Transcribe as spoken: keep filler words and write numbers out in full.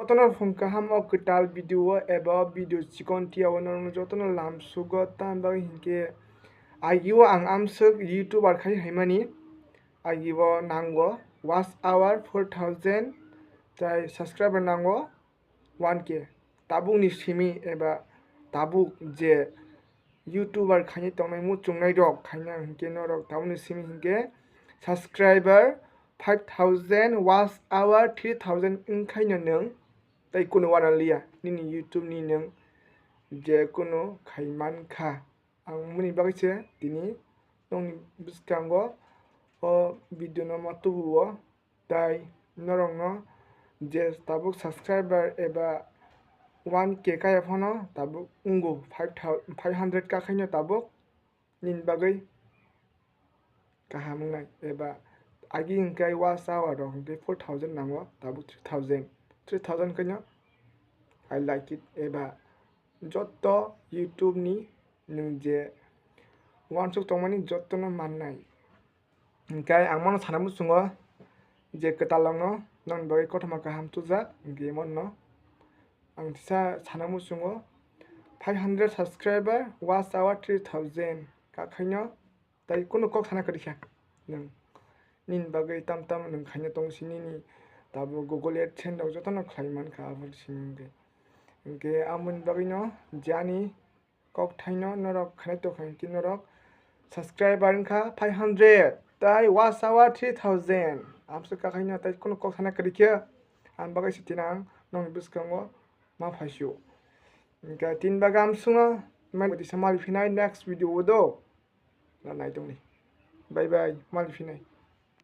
Jotono phung kaham o kwtal video o eba o video chikon tiya o norokno jotono lam sugo, tamni bagwi hinkhe agio ang amswk YouTuber khai haimani, agio nango watch hour four thousand, tai subscriber nango one K. Tabukni simi eba tabuk je YouTuber khainwi tongnai muchungnai rok khaina hinkhe norok tabukni simi hinkhe subscriber five thousand, watch hour three thousand wngkhaino nwng tei kunu uanaliya nini YouTube ni nwng je kunu khaimankha. Ang muni bagwi se tini nokni bwskango o video no ma tubu o, tai norokno je tabuk subscriber eba one K kaya phano tabuk wngo five thousand, five hundred kakhaino tabuk nini bagwi kaham wngnai eba agi hwnkhe watch hour rok hwnkhe four thousand nango, tabuk three thousand, three thousand khaino I like it eba jotto YouTube ni nwng je uansuk tongmani jottono mannai. Hinkhe ang mano sana muchungo je kwtal rokno nokni bagwi kothoma kaham tubujak, hinkhe mano ang tisa sana muchungo five hundred subscriber, watch hour three thousand kakhaino, tai kunu kok sana kwrwi kha nwng. Nini bagwi tam tam nwng khaina tong si nini tabuk Google AdSense rok jotono khlai mankha abo simi hinkhe. Hinkhe amoni bagwino je ani kok thaino norok khanai tongkha hinkhe norok subscriber wngkha five hundred tai watch hour three thousand. Amswk kakhaino tai kunu kok sana kwrwi khe ang bagwi se tini ang nokni bwskango ma phaisio. Hinkhe tini bagwi amswkno mali phinai next video o do. Na nai tongni. Bye bye, mali phinai.